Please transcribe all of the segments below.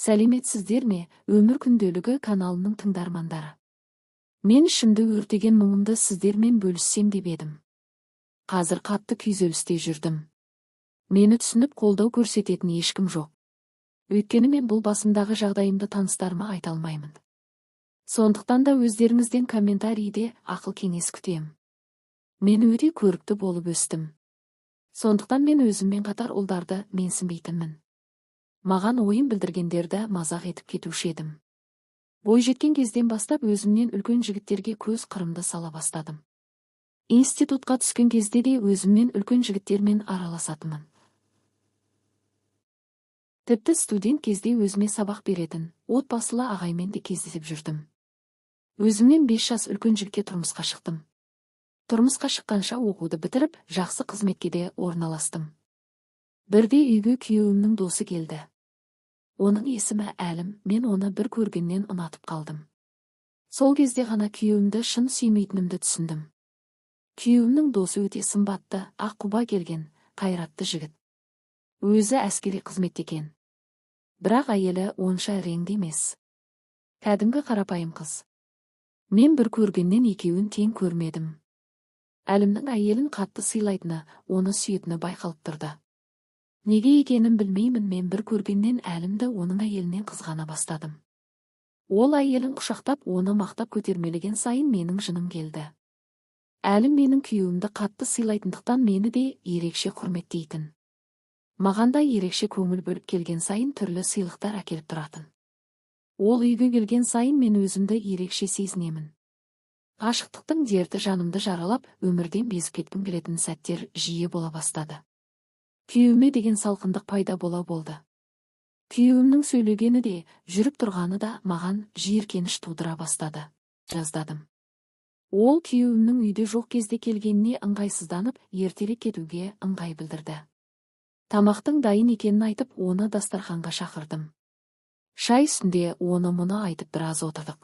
Сәлеметсіздер ме, Өмір күнделігі каналының тыңдармандары! Мен ішімді өртеген мұңымды сіздермен бөліссем деп едім. Қазір қатты күйзелісте жүрдім. Мені түсініп, қолдау көрсететін ешкім жоқ. Өйткені мен бұл басымдағы жағдайымды таныстарыма айта алмаймын. Сондықтан да өздеріңізден комментарийде ақыл кеңес күтем. Мен өте көрікті болып өстім. Сондықтан мен өзіммен қатар ұлдарды менсінбейтінмін. Маған ойын білдіргендерді мазақ етіп кетуші едім. Бойжеткен кезден бастап өзімнен үлкен жігіттерге көз қырымды сала бастадым. Институтқа түскен кезде де өзімнен үлкен жігіттермен араласатынмын. Тіпті студент кезде өзіме сабақ беретін отбасылы ағаймен де кездесіп жүрдім. Өзімнен 5 жас үлкен жігітке тұрмысқа шықтым. Тұрмысқа шыққанша оқуды бітіріп, жақсы қызметке де орналастым. Бірде үйге күйеуімнің досы келді. Оның есімі Әлім, мен оны бір көргеннен ұнатып қалдым. Сол кезде ғана күйеуімді шын сүймейтінімді түсіндім. Күйеуімнің досы өте сымбатты, ақ құба келген, қайратты жігіт. Өзі әскери қызметте екен. Бірақ әйелі онша реңді емес. Кәдімгі қарапайым қыз. Мен бір көргеннен екеуін тең көрмедім. Әлімнің әйелін қатты сыйлайтыны, оны сүйетіні байқалып тұрды. Неге екенін білмеймін, мен бір көргеннен Әлімді оның әйелінен қызғана бастадым. Ол әйелін құшақтап, оны мақтап көтермелеген сайын менің жыным келді. Әлім менің күйеуімді қатты сыйлайтындықтан мені де ерекше құрметтейтін. Маған да ерекше көңіл бөліп, келген сайын түрлі сыйлықтар әкеліп тұратын. Ол үйге келген сайын мен өзімді ерекше сезінемін. Ғашықтықтың дерті жанымды жаралап, өмірден безіп кеткім келетін сәттер жиі бола бастады. Күйеуіме деген салқындық пайда бола болды. Күйеуімнің сөйлегені де, жүріп тұрғаны да маған жиіркеніш тудыра бастады. Жаздадым. Ол күйеуімнің үйде жоқ кезде келгеніне ыңғайсызданып, ертерек кетуге ыңғай білдірді. Тамақтың дайын екенін айтып, оны дастарханға шақырдым. Шай үстінде оны-мұны айтып біраз отырдық.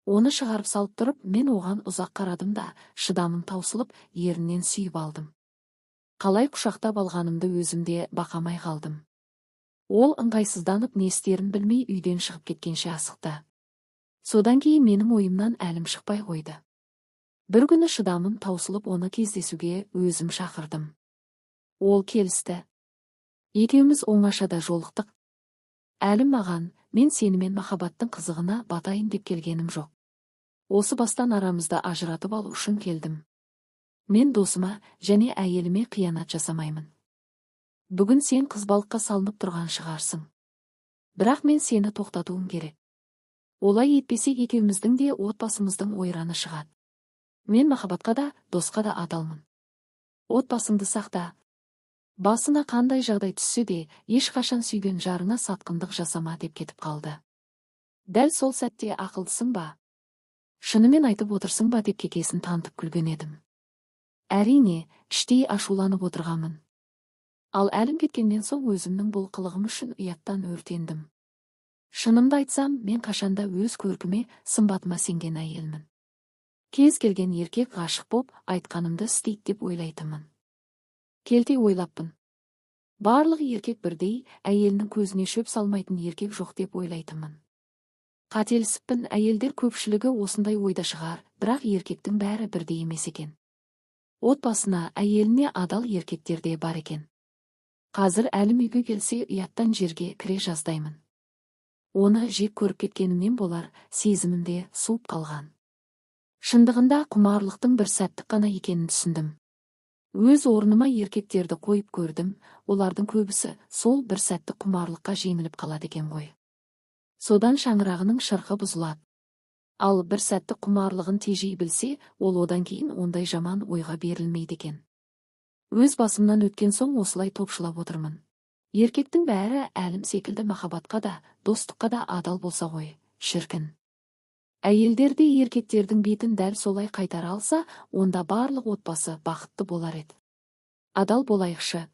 Оны шығарып салып тұрып, мен оған ұзақ қарадым да, шыдамым таусылып, ерінен сүйіп алдым. Қалай құшақтап алғанымды өзім де бақамай қалдым. Ол ыңғайсызданып, не істерін білмей, үйден шығып кеткенше асықты. Содан кейін менің ойымнан Әлім шықпай қойды. Бір күні шыдамым таусылып, оны кездесуге өзім шақырдым. Ол келісті. Екеуміз оңашада жолықтық. Әлім маған: «Мен сенімен махаббаттың қызығына батайын деп келгенім жоқ. Осы бастан арамызды ажыратып алу үшін келдім. Мен досыма және әйеліме қиянат жасамаймын. Бүгін сен қызбалыққа салынып тұрған шығарсың. Бірақ мен сені тоқтатуым керек. Олай етпесек, екеуміздің де отбасымыздың ойраны шығады. Мен махаббатқа да, досқа да адалмын. Отбасыңды сақта. Басына қандай жағдай түссе де, ешқашан сүйген жарыңа сатқындық жасама», – деп кетіп қалды. Дәл сол сәтте «Ақылдысың ба? Шынымен айтып отырсың ба?» деп кекесін танытып күлген едім. Әрине, іштей ашуланып отырғанмын. Ал Әлім кеткеннен соң өзімнің бұл қылығым үшін ұяттан өртендім. Шынымды айтсам, мен қашанда өз көркіме, сымбатыма сенген әйелмін. Кез келген еркек ғашық боп, айтқанымды істейді деп ойлайтынмын. Келте ойлаппын. Барлық еркек бірдей, әйелінің көзіне шөп салмайтын еркек жоқ деп ойлайтынмын. Қателесіппін. Әйелдер көпшілігі осындай ойда шығар, бірақ еркектің бәрі бірдей емес екен. Отбасына, әйеліне адал еркектер де бар екен. Қазір Әлім үйге келсе, ұяттан жерге кіре жаздаймын. Оны жек көріп кеткенімнен болар, сезімім де суып қалған. Шындығында құмарлықтың бір сәттік қана екенін түсіндім. Өз орныма еркектерді қойып көрдім, олардың көбісі сол бір сәттік құмарлыққа жеңіліп қалады екен ғой. Содан шаңырағының шырқы бұзылады. Ал бір сәттік құмарлығын тежей білсе, ол одан кейін ондай жаман ойға берілмейді екен. Өз басымнан өткен соң осылай топшылап отырмын. Еркектің бәрі Әлім секілді махаббатқа да, достыққа да адал болса ғой, шіркін. Әйелдер де еркектердің бетін дәл солай қайтара алса, онда барлық отбасы бақытты болар еді. Адал болайықшы.